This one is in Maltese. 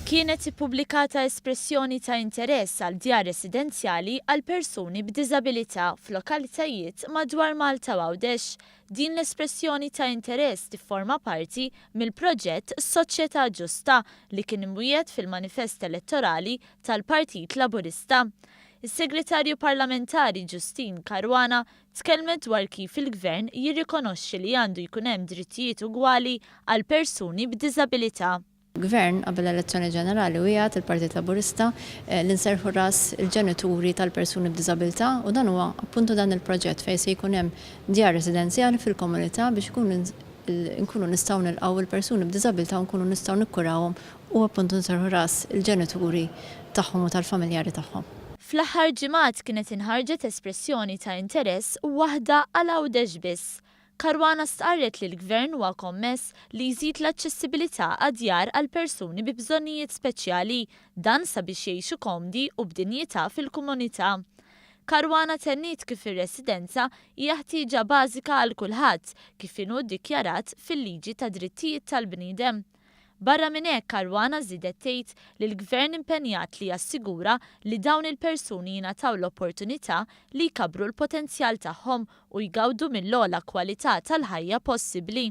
Kienet ippubblikata espressjoni ta' interess għal djar residenzjali għal persuni b'diżabilità f'lokalitajiet madwar Malta u Għawdex. Din l-espressjoni ta' interess tifforma parti mill-proġett Soċjetà Ġusta li kien imwiegħed fil-manifest elettorali tal-Partit Laburista. Is-Segretarju Parlamentari Justyne Caruana tkellmet dwar kif il-Gvern jirrikonoxxi li għandu jkun hemm drittijiet ugwali għal persuni b'diżabilità. Gvern qabel l-elezzjoni ġenerali wiegħed il-Partit Laburista li nserħu ras il-ġenituri tal-persuni b'diżabilità u dan huwa appuntu dan il-proġett fejn se jkun hemm djar residenzjali fil-komunità biex nkunu nistgħu nilqgħu il-persuni b'diżabilità u nkunu nistgħu nikkurawhom u appuntu nserħu ras il-ġenituri tagħhom u tal-familjari tagħhom. Fl-aħħar ġimgħat kienet inħarġet espressjoni ta' interess waħda għal Għawdex biss. Caruana stqarret li l-Gvern huwa kommess li jżid l-aċċessibilità għad-djar għal persuni bi bżonnijiet speċjali, dan sabiex jgħixu komdi u b'dinjità fil-komunità. Caruana tenniet kif ir-residenza hija ħtieġa bażika għal kulħadd kif inhu ddikjarat fil-liġi ta' drittijiet tal-bniedem. Barra minn hekk, Caruana żiedet tgħid li l-Gvern impenjat li jassigura li dawn il-persuni jingħataw l-opportunità li jkabru l-potenzjal tagħhom u jgawdu mill-ogħla kwalità tal-ħajja possibbli.